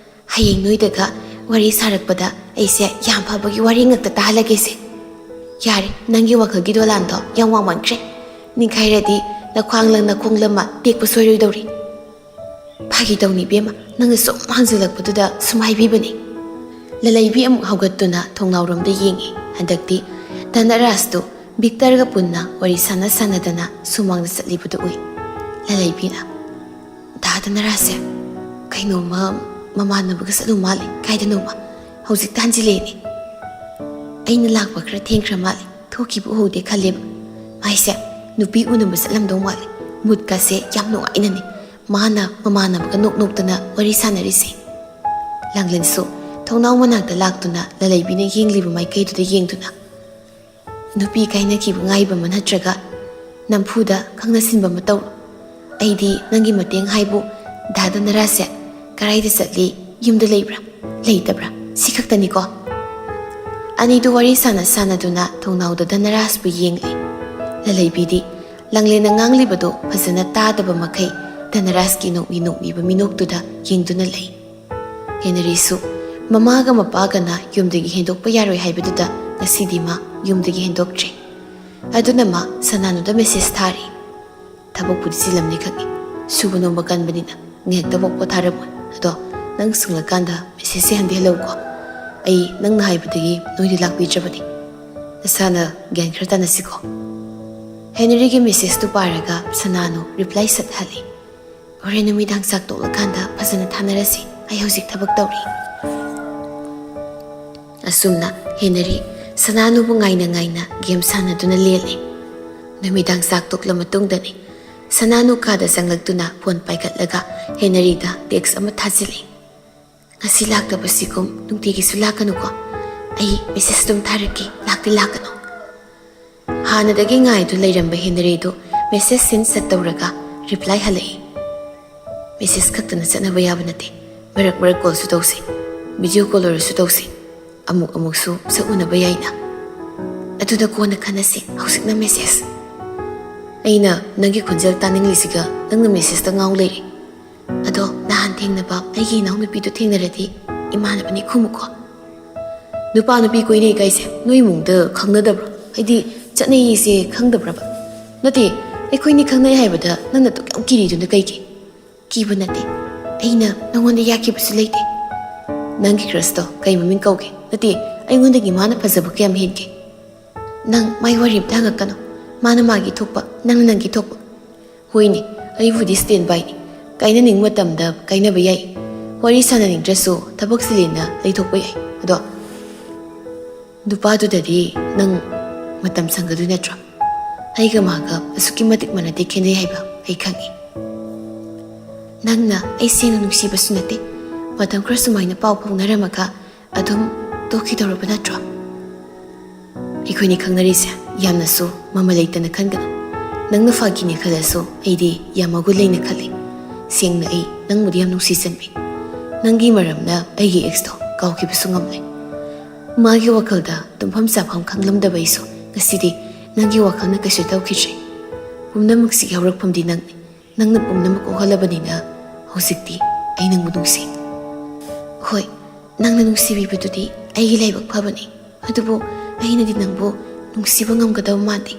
ꯍꯌꯦꯡ ꯅꯣꯏꯗꯒ ꯋꯥꯔꯤ ꯁꯥꯔꯛꯄꯗ ꯑꯩꯁꯦ ꯌꯥꯝ ꯐꯕꯒꯤ ꯋꯥꯔꯤ ꯉꯥꯛꯇ ꯇꯥꯍꯜꯂꯒꯦꯁꯦ꯫ ꯌꯥꯔꯦ, ꯅꯪꯒꯤ ꯋꯥꯈꯜꯒꯤ ꯗꯣꯂꯥꯟꯗꯣ ꯌꯥꯝ ꯋꯥꯡꯃꯟꯈ꯭ꯔꯦ꯫ ꯅꯤꯡꯈꯥꯏꯔꯗꯤ ꯅꯈ꯭ꯋꯥꯡ ꯂꯪ ꯅꯈꯣꯡ ꯂꯝꯃ ꯇꯦꯛꯄ ꯁꯣꯏꯔꯣꯏꯗꯧꯔꯤ꯫ ꯐꯥꯒꯤ ꯇꯧꯅꯤ ꯏꯕꯦꯝꯃ, ꯅꯪꯅ ꯁꯨꯝ ꯍꯪꯖꯤꯜꯂꯛꯄꯗꯨꯗ ꯁꯨꯝ ꯍꯥꯏꯕꯤꯕꯅꯤ꯫ ꯂꯂꯩꯕꯤ ꯑꯃꯨꯛ ꯍꯧꯒꯠꯇꯨꯅ ꯊꯣꯡꯅꯥꯎꯔꯣꯝꯗ ꯌꯦꯡꯉꯤ꯫ ꯍꯟꯗꯛꯇꯤ ꯙꯅꯔꯥꯖꯇꯨ ꯚꯤꯛꯇꯔꯒ ꯄꯨꯟꯅ ꯋꯥꯔꯤ ꯁꯥꯟꯅ ꯁꯥꯟꯅꯗꯅ ꯁꯨꯃꯥꯡꯗ ꯆꯠꯂꯤꯕꯗꯨ ꯎꯏ꯫ ꯂꯂꯩꯕꯤꯅ, "ꯗꯥ ꯙꯅꯔꯥꯖꯁꯦ ꯀꯩꯅꯣꯝꯃ ꯃꯃꯥꯟꯅꯕꯒ ꯆꯠꯂꯨ ꯃꯥꯜꯂꯦ, ꯀꯥꯏꯗꯅꯣꯃ꯫ ꯍꯧꯖꯤꯛꯇ ꯍꯟꯖꯤꯜꯂꯛꯑꯦꯅꯦ꯫ ꯑꯩꯅ ꯂꯥꯛꯄ ꯈꯔ ꯊꯦꯡꯈ꯭ꯔ ꯃꯥꯜꯂꯦ, ꯊꯣꯛꯈꯤꯕ ꯎꯍꯧꯗꯦ ꯈꯜꯂꯦꯕ꯫ ꯃꯥꯏꯁꯦ ꯅꯨꯄꯤ ꯎꯅꯕ ꯆꯠꯂꯝꯗꯧ ꯃꯥꯜꯂꯦ꯫ ꯃꯨꯠꯀꯁꯦ ꯌꯥꯝ ꯅꯨꯡꯉꯥꯏꯅꯅꯦ ꯃꯥꯅ ꯃꯃꯥꯟꯅꯕꯒ ꯅꯣꯛ ꯅꯣꯛꯇꯅ ꯋꯥꯔꯤ ꯁꯥꯟꯅꯔꯤꯁꯦ꯫ ꯂꯥꯡꯂꯦꯟꯁꯨ ꯊꯣꯡꯅꯥꯎ ꯃꯅꯥꯛꯇ ꯂꯥꯛꯇꯨꯅ ꯂꯂꯩꯕꯤꯅ ꯌꯦꯡꯂꯤꯕ ꯃꯥꯏꯀꯩꯗꯨꯗ ꯌꯦꯡꯗꯨꯅ, "ꯅꯨꯄꯤ ꯀꯥꯏꯅꯈꯤꯕ ꯉꯥꯏꯕ ꯑꯃ ꯅꯠꯇ꯭ꯔꯒ ꯅꯝꯐꯨꯗ ꯈꯪꯅꯁꯤꯟꯕ ꯑꯃ ꯇꯧꯔꯣ꯫ ꯑꯩꯗꯤ ꯅꯪꯒꯤ ꯃꯇꯦꯡ ꯍꯥꯏꯕꯨ ꯗꯥ ꯗꯅꯔꯥꯖꯁꯦ ꯀꯔꯥꯏꯗ ꯆꯠꯂꯤ, ꯌꯨꯝꯗ ꯂꯩꯕ꯭ꯔꯥ, ꯂꯩꯇꯕ꯭ꯔꯥ, ꯁꯤ ꯈꯛꯇꯅꯤꯀꯣ?" ꯑꯅꯤꯗꯨ ꯋꯥꯔꯤ ꯁꯥꯟꯅ ꯁꯥꯟꯅꯗꯨꯅ ꯊꯣꯡꯅꯥꯎꯗ ꯗꯅꯔꯥꯖꯄꯨ ꯌꯦꯡꯂꯤ꯫ ꯂꯂꯩꯕꯤꯗꯤ ꯂꯥꯡꯂꯦꯟꯅ ꯉꯥꯡꯂꯤꯕꯗꯨ ꯐꯖꯅ ꯇꯥꯗꯕ ꯃꯈꯩ ꯗꯅꯔꯥꯖꯀꯤ ꯅꯣꯛꯃꯤ ꯅꯣꯛꯃꯤꯕ ꯃꯤꯅꯣꯛꯇꯨꯗ ꯌꯦꯡꯗꯨꯅ ꯂꯩ꯫ ꯍꯦꯅꯔꯤꯁꯨ ꯃꯃꯥꯒ ꯃꯄꯥꯒꯅ ꯌꯨꯝꯗꯒꯤ ꯍꯦꯟꯗꯣꯛꯄ ꯌꯥꯔꯣꯏ ꯍꯥꯏꯕꯗꯨꯗ ꯉꯁꯤꯗꯤ ꯃꯥ ꯌꯨꯝꯗꯒꯤ ꯍꯦꯟꯗꯣꯛꯇ꯭ꯔꯦ꯫ ꯑꯗꯨꯅ ꯃꯥ ꯁꯅꯥꯅꯨꯗ ꯃꯦꯁꯦꯖ ꯊꯥꯔꯤ꯫ "ꯊꯕꯛꯄꯨꯗꯤ ꯆꯤꯜꯂꯝꯅꯤ ꯈꯪꯉꯤ, ꯁꯨꯕ ꯅꯣꯝꯕ ꯀꯟꯕꯅꯤꯅ ꯉꯥꯏꯍꯥꯛꯇ ꯄꯣꯊꯥꯔꯝꯃꯣꯏ꯫ ꯑꯗꯣ ꯅꯪ ꯁꯪꯂꯀꯥꯟꯗ ꯃꯦꯁꯦꯖꯁꯦ ꯍꯟꯗꯤ ꯍꯜꯂꯛꯎꯀꯣ꯫ ꯑꯩ ꯅꯪꯅ ꯍꯥꯏꯕꯗꯒꯤ ꯅꯣꯏꯗ ꯂꯥꯛꯄꯤꯗ꯭ꯔꯕꯅꯤ꯫ ꯅꯁꯥꯅ ꯒ꯭ꯌꯥꯟ ꯈꯔ ꯇꯥꯅꯁꯤꯀꯣ?" ꯍꯦꯅꯔꯤꯒꯤ ꯃꯦꯁꯦꯖꯇꯨ ꯄꯥꯔꯒ ꯁꯅꯥꯅꯨ ꯔꯤꯄ꯭ꯂꯥꯏ ꯁꯠ ꯍꯜꯂꯤ꯫ "ꯍꯣꯔꯦꯟ ꯅꯨꯃꯤꯗꯥꯡ ꯆꯥꯛ ꯇꯣꯛꯂꯀꯥꯟꯗ ꯐꯖꯅ ꯊꯥꯅꯔꯁꯤ꯫ ꯑꯩ ꯍꯧꯖꯤꯛ ꯊꯕꯛ ꯇꯧꯔꯤ꯫" ꯑꯁꯨꯝꯅ ꯍꯦꯅꯔꯤ ꯁꯅꯥꯅꯨꯕꯨ ꯉꯥꯏꯅ ꯉꯥꯏꯅ ꯒꯦꯝ ꯁꯥꯟꯅꯗꯨꯅ ꯂꯦꯜꯂꯤ꯫ ꯅꯨꯃꯤꯗꯥꯡ ꯆꯥꯛ ꯇꯣꯛꯂ ꯃꯇꯨꯡꯗꯅꯤ ꯁꯅꯥꯅꯨ ꯀꯥꯗ ꯆꯪꯂꯛꯇꯨꯅ ꯐꯣꯟ ꯄꯥꯏꯈꯠꯂꯒ ꯍꯦꯅꯔꯤꯗ ꯇꯦꯛꯁ ꯑꯃ ꯊꯥꯖꯤꯜꯂꯤ꯫ "ꯉꯁꯤ ꯂꯥꯛꯇꯕꯁꯤꯒꯨꯝ ꯅꯨꯡꯇꯤꯒꯤꯁꯨ ꯂꯥꯛꯀꯅꯨꯀꯣ꯫ ꯑꯩ ꯃꯦꯁꯦꯖ ꯑꯗꯨꯝ ꯊꯥꯔꯛꯀꯦ, ꯂꯥꯛꯇꯤ ꯂꯥꯛꯀꯅꯨ꯫" ꯍꯥꯟꯅꯗꯒꯤ ꯉꯥꯏꯗꯨ ꯂꯩꯔꯝꯕ ꯍꯦꯅꯔꯤꯗꯨ ꯃꯦꯁꯦꯖ ꯁꯤꯟ ꯁꯠ ꯇꯧꯔꯒ ꯔꯤꯄ꯭ꯂꯥꯏ ꯍꯜꯂꯛꯏ꯫ "ꯃꯦꯁꯦꯖ ꯈꯛꯇꯅ ꯆꯠꯅꯕ ꯌꯥꯕ ꯅꯠꯇꯦ꯫ ꯃꯔꯛ ꯃꯔꯛ ꯀꯣꯜꯁꯨ ꯇꯧꯁꯤ, ꯚꯤꯗꯤꯑꯣ ꯀꯣꯜ ꯑꯣꯏꯔꯁꯨ ꯇꯧꯁꯤ꯫ ꯑꯃꯨꯛ ꯑꯃꯨꯛꯁꯨ ꯁꯛ ꯎꯅꯕ ꯌꯥꯏꯅ꯫ ꯑꯗꯨꯗ ꯀꯣꯟꯅ ꯈꯟꯅꯁꯤ, ꯍꯧꯖꯤꯛꯅ ꯃꯦꯁꯦꯖ꯫" "ꯑꯩꯅ ꯅꯪꯒꯤ ꯈꯣꯟꯖꯦꯜ ꯇꯥꯅꯤꯡꯂꯤꯁꯤꯒ ꯅꯪꯅ ꯃꯦꯁꯦꯖꯇ ꯉꯥꯎ ꯂꯩꯔꯦ꯫ ꯑꯗꯣ ꯅꯍꯥꯟ ꯊꯦꯡꯅꯕ ꯑꯩꯒꯤ ꯏꯅꯥꯎꯅꯨꯄꯤꯗꯨ ꯊꯦꯡꯅꯔꯗꯤ ꯏꯃꯥꯟꯅꯕꯅꯤ ꯈꯨꯝꯃꯨꯀꯣ꯫" "ꯅꯨꯄꯥ ꯅꯨꯄꯤ ꯀꯣꯏꯅꯩ ꯀꯥꯏꯁꯦ ꯅꯣꯏ ꯏꯃꯨꯡꯗ ꯈꯪꯅꯗꯕ꯭ꯔꯣ? ꯍꯥꯏꯗꯤ ꯆꯠꯅꯩꯁꯦ ꯈꯪꯗꯕ꯭ꯔꯕ? ꯅꯠꯇꯦ, ꯑꯩꯈꯣꯏꯅꯤ ꯈꯪꯅꯩ ꯍꯥꯏꯕꯗ ꯅꯪꯅ ꯑꯗꯨꯛ ꯌꯥꯝ ꯀꯤꯔꯤꯗꯨꯅ ꯀꯩꯒꯤ?" "ꯀꯤꯕ ꯅꯠꯇꯦ, ꯑꯩꯅ ꯅꯉꯣꯟꯗ ꯌꯥꯈꯤꯕꯁꯨ ꯂꯩꯇꯦ꯫ ꯅꯪꯒꯤ ꯀ꯭ꯔꯁꯇꯣ ꯀꯩ ꯃꯃꯤꯡ ꯀꯧꯒꯦ? ꯅꯠꯇꯦ, ꯑꯩꯉꯣꯟꯗꯒꯤ ꯃꯥꯅ ꯐꯖꯕ ꯀꯌꯥꯝ ꯍꯦꯟꯒꯦ?" "ꯅꯪ ꯃꯥꯏ ꯋꯥꯔꯤ ꯑꯝꯇ ꯍꯪꯉꯛꯀꯅꯨ꯫ ꯃꯥꯅ ꯃꯥꯒꯤ ꯊꯣꯛꯄ, ꯅꯪꯅ ꯅꯪꯒꯤ ꯊꯣꯛꯄ꯫" "ꯍꯣꯏꯅꯦ, ꯑꯩꯕꯨꯗꯤ ꯁ꯭ꯇꯦꯟ ꯕꯥꯏꯅꯤ꯫ ꯀꯥꯏꯅꯅꯤꯡꯕ ꯃꯇꯝꯗ ꯀꯥꯏꯅꯕ ꯌꯥꯏ꯫ ꯋꯥꯔꯤ ꯁꯥꯟꯅꯅꯤꯡꯗ꯭ꯔꯁꯨ ꯊꯕꯛ ꯆꯤꯜꯂꯦꯅ ꯂꯩꯊꯣꯛꯄ ꯌꯥꯏ꯫ ꯑꯗꯣ ꯅꯨꯄꯥꯗꯨꯗꯗꯤ ꯅꯪ ꯃꯇꯝ ꯁꯪꯒꯗꯣꯏ ꯅꯠꯇ꯭ꯔꯣ? ꯑꯩꯒ ꯃꯥꯒ ꯑꯁꯨꯛꯀꯤ ꯃꯇꯤꯛ ꯃꯥꯟꯅꯗꯦ, ꯈꯦꯠꯅꯩ ꯍꯥꯏꯕ ꯑꯩ ꯈꯪꯉꯤ꯫ ꯅꯪꯅ ꯑꯩ ꯁꯦꯡꯅ ꯅꯨꯡꯁꯤꯕꯁꯨ ꯅꯠꯇꯦ, ꯃꯇꯝ ꯈꯔ ꯁꯨꯃꯥꯏꯅ ꯄꯥꯎ ꯐꯥꯎꯅꯔꯝꯃꯒ ꯑꯗꯨꯝ ꯇꯣꯛꯈꯤꯗꯧꯔꯕ ꯅꯠꯇ꯭ꯔꯣ? ꯑꯩꯈꯣꯏꯅꯤ ꯈꯪꯅꯔꯤꯁꯦ ꯌꯥꯝꯅꯁꯨ ꯃꯃꯜ ꯂꯩꯇꯅ ꯈꯟꯒꯅꯨ꯫ ꯅꯪꯅ ꯐꯥꯒꯤꯅꯦ ꯈꯜꯂꯁꯨ ꯑꯩꯗꯤ ꯌꯥꯝ ꯃꯒꯨꯟ ꯂꯩꯅ ꯈꯜꯂꯤ꯫ ꯁꯦꯡꯅ ꯑꯩ ꯅꯪꯕꯨꯗꯤ ꯌꯥꯝ ꯅꯨꯡꯁꯤꯖꯟꯕꯤ꯫ ꯅꯪꯒꯤ ꯃꯔꯝꯅ ꯑꯩꯒꯤ ꯑꯦꯛꯁꯇꯣ ꯀꯥꯎꯈꯤꯕꯁꯨ ꯉꯝꯂꯦ꯫ ꯃꯥꯒꯤ ꯋꯥꯈꯜꯗ ꯇꯨꯝꯐꯝ ꯆꯥꯐꯝ ꯈꯪꯂꯝꯗꯕ ꯑꯩꯁꯨ ꯉꯁꯤꯗꯤ ꯅꯪꯒꯤ ꯋꯥꯈꯜꯅ ꯀꯩꯁꯨ ꯇꯧꯈꯤꯗ꯭ꯔꯦ꯫ ꯄꯨꯝꯅꯃꯛꯁꯤꯒꯤ ꯍꯧꯔꯛꯐꯝꯗꯤ ꯅꯪꯅꯤ꯫ ꯅꯪꯅ ꯄꯨꯝꯅꯃꯛ ꯀꯣꯛꯍꯜꯂꯕꯅꯤꯅ ꯍꯧꯖꯤꯛꯇꯤ ꯑꯩ ꯅꯪꯕꯨ ꯅꯨꯡꯁꯤ꯫ ꯍꯣꯏ, ꯅꯪꯅ ꯅꯨꯡꯁꯤꯕꯤꯕꯗꯨꯗꯤ ꯑꯩꯒꯤ ꯂꯥꯏꯕꯛ ꯐꯕꯅꯤ꯫ ꯑꯗꯨꯕꯨ ꯑꯩꯅꯗꯤ ꯅꯪꯕꯨ ꯅꯨꯡꯁꯤꯕ ꯉꯝꯒꯗꯕ ꯃꯥꯟꯗꯦ꯫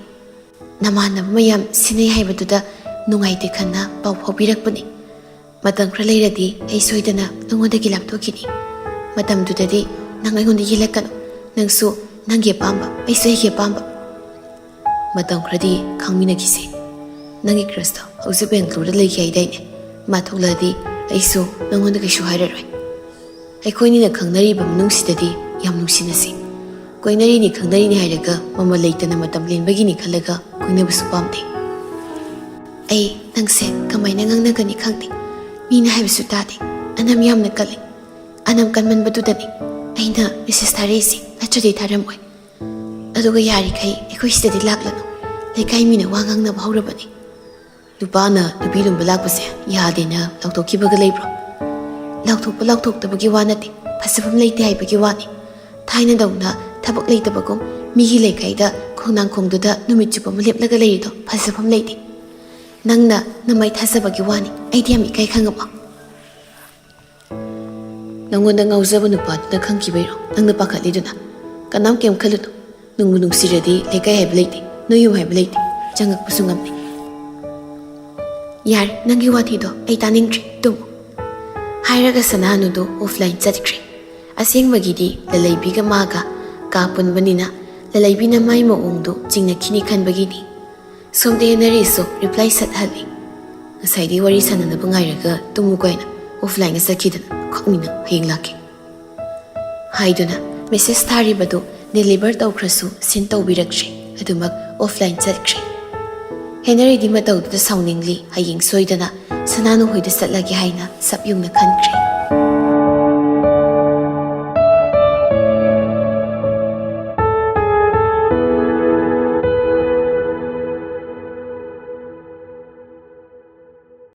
ꯅꯃꯥꯟꯅꯕ ꯃꯌꯥꯝ ꯁꯤꯟꯅꯩ ꯍꯥꯏꯕꯗꯨꯗ ꯅꯨꯡꯉꯥꯏꯇꯦ ꯈꯟꯅ ꯄꯥꯎ ꯐꯥꯎꯕꯤꯔꯛꯄꯅꯤ꯫ ꯃꯇꯝ ꯈꯔ ꯂꯩꯔꯗꯤ ꯑꯩ ꯁꯣꯏꯗꯅ ꯅꯉꯣꯟꯗꯒꯤ ꯂꯥꯞꯊꯣꯛꯈꯤꯅꯤ꯫ ꯃꯇꯝꯗꯨꯗꯗꯤ ꯅꯪ ꯑꯩꯉꯣꯟꯗ ꯌꯦꯜꯂꯛꯀꯅꯨ꯫ ꯅꯪꯁꯨ ꯅꯪꯒꯤ ꯑꯄꯥꯝꯕ, ꯑꯩꯁꯨ ꯑꯩꯒꯤ ꯑꯄꯥꯝꯕ꯫ ꯃꯇꯝ ꯈꯔꯗꯤ ꯈꯪꯃꯤꯟꯅꯈꯤꯁꯦ꯫ ꯅꯪꯒꯤ ꯀ꯭ꯔꯁꯇꯣ ꯍꯧꯖꯤꯛ ꯕꯦꯡꯒꯂꯣꯔꯗ ꯂꯩꯈꯤ ꯍꯥꯏꯗꯥꯏꯅꯦ? ꯃꯥ ꯊꯣꯛꯂꯛꯑꯗꯤ ꯑꯩꯁꯨ ꯅꯉꯣꯟꯗ ꯀꯩꯁꯨ ꯍꯥꯏꯔꯔꯣꯏ꯫ ꯑꯩꯈꯣꯏꯅꯤꯅ ꯈꯪꯅꯔꯤꯕ ꯃꯅꯨꯡꯁꯤꯗꯗꯤ ꯌꯥꯝ ꯅꯨꯡꯁꯤꯅꯁꯤ꯫ ꯀꯣꯏꯅꯔꯤꯅꯤ ꯈꯪꯅꯔꯤꯅꯤ ꯍꯥꯏꯔꯒ ꯃꯃꯜ ꯂꯩꯇꯅ ꯃꯇꯝ ꯂꯦꯟꯕꯒꯤꯅꯤ ꯈꯜꯂꯒ ꯀꯣꯏꯅꯕꯁꯨ ꯄꯥꯝꯗꯦ꯫ ꯑꯩ ꯅꯪꯁꯦ ꯀꯃꯥꯏꯅ ꯉꯥꯡꯅꯒꯅꯤ ꯈꯪꯗꯦ꯫ ꯃꯤꯅ ꯍꯥꯏꯕꯁꯨ ꯇꯥꯗꯦ꯫ ꯑꯅꯝ ꯌꯥꯝꯅ ꯀꯜꯂꯤ꯫ ꯑꯅꯝ ꯀꯟꯃꯟꯕꯗꯨꯗꯅꯤ ꯑꯩꯅ ꯃꯦꯁꯦꯖ ꯊꯥꯔꯛꯏꯁꯦ, ꯅꯠꯇ꯭ꯔꯗꯤ ꯊꯥꯔꯝꯃꯣꯏ꯫ ꯑꯗꯨꯒ ꯌꯥꯔꯤꯈꯩ ꯑꯩꯈꯣꯏ ꯁꯤꯗꯗꯤ ꯂꯥꯛꯂꯅꯨ꯫ ꯂꯩꯀꯥꯏ ꯃꯤꯅ ꯋꯥ ꯉꯥꯡꯅꯕ ꯍꯧꯔꯕꯅꯤ꯫ ꯅꯨꯄꯥꯅ ꯅꯨꯄꯤ ꯂꯨꯝꯕ ꯂꯥꯛꯄꯁꯦ ꯌꯥꯗꯦꯅ ꯂꯥꯎꯊꯣꯛꯈꯤꯕꯒ ꯂꯩꯕ꯭ꯔꯣ? ꯂꯥꯎꯊꯣꯛꯄ ꯂꯥꯎꯊꯣꯛꯇꯕꯒꯤ ꯋꯥ ꯅꯠꯇꯦ, ꯐꯖꯐꯝ ꯂꯩꯇꯦ ꯍꯥꯏꯕꯒꯤ ꯋꯥꯅꯤ꯫ ꯊꯥꯏꯅꯗꯧꯅ ꯊꯕꯛ ꯂꯩꯇꯕꯒꯨꯝ ꯃꯤꯒꯤ ꯂꯩꯀꯥꯏꯗ ꯈꯣꯡꯅꯥꯡꯈꯣꯡꯗꯨꯗ ꯅꯨꯃꯤꯠ ꯆꯨꯞꯄ ꯑꯃ ꯂꯦꯞꯂꯒ ꯂꯩꯔꯤꯗꯣ ꯐꯖꯐꯝ ꯂꯩꯇꯦ꯫ ꯅꯪꯅ ꯅꯃꯥꯏ ꯊꯥꯖꯕꯒꯤ ꯋꯥꯅꯤ, ꯑꯩꯗꯤ ꯌꯥꯝ ꯏꯀꯥꯏ ꯈꯪꯉꯕꯣ? ꯅꯪꯉꯣꯟꯗ ꯉꯥꯎꯖꯕ ꯅꯨꯄꯥꯗꯨꯅ ꯈꯪꯈꯤꯕꯩꯔꯣ ꯅꯪꯅ ꯄꯥꯈꯠꯂꯤꯗꯨꯅ? ꯀꯅꯥꯝ ꯀꯩꯝ ꯈꯜꯂꯨꯅꯨ꯫ ꯅꯨꯡꯕꯨ ꯅꯨꯡꯁꯤꯔꯗꯤ ꯂꯩꯀꯥꯏ ꯍꯥꯏꯕ ꯂꯩꯇꯦ, ꯅꯣꯏ ꯌꯨꯝ ꯍꯥꯏꯕ ꯂꯩꯇꯦ, ꯆꯪꯉꯛꯄꯁꯨ ꯉꯝꯗꯦ꯫ ꯌꯥꯔꯦ, ꯅꯪꯒꯤ ꯋꯥꯊꯤꯗꯣ ꯑꯩ ꯇꯥꯅꯤꯡꯗ꯭ꯔꯦ, ꯇꯨꯝꯃꯨ꯫ ꯍꯥꯏꯔꯒ ꯁꯅꯥꯅꯨꯗꯣ ꯑꯣꯐꯂꯥꯏꯟ ꯆꯠꯈ꯭ꯔꯦ꯫ ꯑꯁꯦꯡꯕꯒꯤꯗꯤ ꯂꯂꯩꯕꯤꯒ ꯃꯥꯒ ꯀꯥ ꯄꯨꯟꯕꯅꯤꯅ ꯂꯂꯩꯕꯤꯅ ꯃꯥꯏ ꯃꯑꯣꯡꯗꯣ ꯆꯤꯡꯅꯈꯤꯅꯤ ꯈꯟꯕꯒꯤꯅꯤ꯫ ꯁꯣꯝꯗ ꯍꯦꯅꯔꯤꯁꯨ ꯔꯤꯄ꯭ꯂꯥꯏ ꯁꯠ ꯍꯜꯂꯤ꯫ ꯉꯁꯥꯏꯗꯤ ꯋꯥꯔꯤ ꯁꯥꯟꯅꯅꯕ ꯉꯥꯏꯔꯒ ꯇꯨꯝꯃꯨ ꯀꯥꯏꯅ ꯑꯣꯐꯂꯥꯏꯟꯒ ꯆꯠꯈꯤꯗꯅ ꯈꯪꯅꯤꯅ ꯍꯌꯦꯡ ꯂꯥꯛꯀꯦ ꯍꯥꯏꯗꯨꯅ ꯃꯦꯁꯦꯖ ꯊꯥꯔꯤꯕꯗꯨ ꯗꯦꯂꯤꯚꯔ ꯇꯧꯈ꯭ꯔꯁꯨ ꯁꯤꯟ ꯇꯧꯕꯤꯔꯛꯇ꯭ꯔꯦ꯫ ꯑꯗꯨꯃꯛ offline ꯆꯠꯈ꯭ꯔꯦ꯫ ꯍꯦꯅꯔꯤꯗꯤ ꯃꯇꯧꯗꯨꯗ ꯁꯥꯎꯅꯤꯡꯂꯤ꯫ ꯍꯌꯦꯡ ꯁꯣꯏꯗꯅ ꯁꯅꯥꯅꯨ ꯍꯣꯏꯗ ꯆꯠꯂꯒꯦ ꯍꯥꯏꯅ ꯁꯞ ꯌꯨꯡꯅ ꯈꯟꯈ꯭ꯔꯦ꯫